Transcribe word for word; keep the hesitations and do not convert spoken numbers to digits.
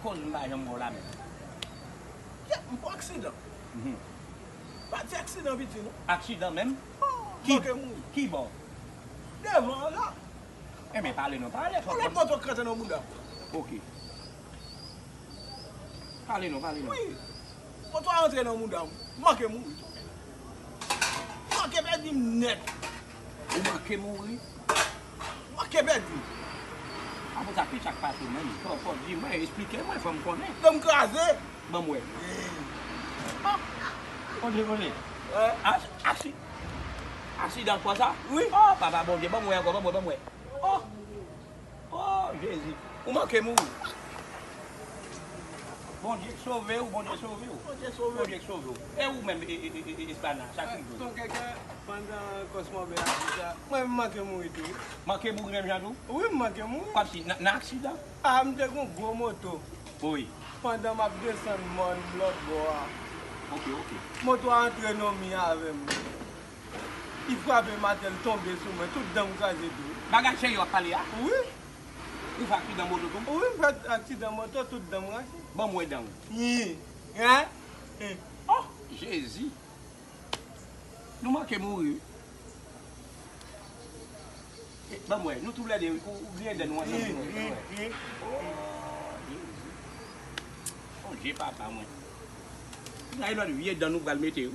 Koz m pa janm wè w la menm. Kèt, m fè aksidan. Mhm. Pa di aksidan piti non. Aksidan menm? Oh, Ki, manke mouri. Ki bò? Devan an la. Enben, pale non, pale. Yon lòt moto k rantre nan mouda m. Ok. Pale non, pale non. Wi. Moto a rantre nan mouda m. Manke mouri. Manke pèdi m nèt. Ou manke mouri? Manke pèdi. Apre sa, ki sa k pase menm? Fò, fò di mwen, eksplike mwen, fò m konnen. Dan m kraze. Ban m wè. Eh, Ah! Kote, kote? eh, As, aksi, aksidan fò sa? Wi. Oh, papa Bondye, ban m wè ankò, ban m wè, ban m wè. Oh! Oh, Jezi. Ou manke mouri. Bondye k sove w, Bondye k sove w. Bondye sove. Bondye k sove w. E ou menm, e, e, e, e, Espana, sa ki rive? Ton kèkè, pandan kòs mòbe a di sa, mwen m manke mouri tou. Manke mouri menm jan tou? Wi, m manke mouri. Kòmsi, nan, nan aksidan? A, m te gon gwo moto. Wi. Pandan m ap desann mòn lòt bò a, Ok, ok. moto a antre nan mi avè m. Li frape m atè, l tonbe sou mwen, tout dan m kraze tou. Bagay serye w ap pale a? Wi, Ou fè aksidan moto tou? wi, m fè aksidan moto, tout dan m rache. Ban m wè dan w. Yi, hein? Eh, Oh, Jezi. Nou manke mouri. Eh, ban m wè, nou toulède, ou, ou griyen dan nou ansanm. Yi, yi, yi. Oh, Jezi. Bondye papa mwen. Nan yon lòt vye dan nou pral mete yo.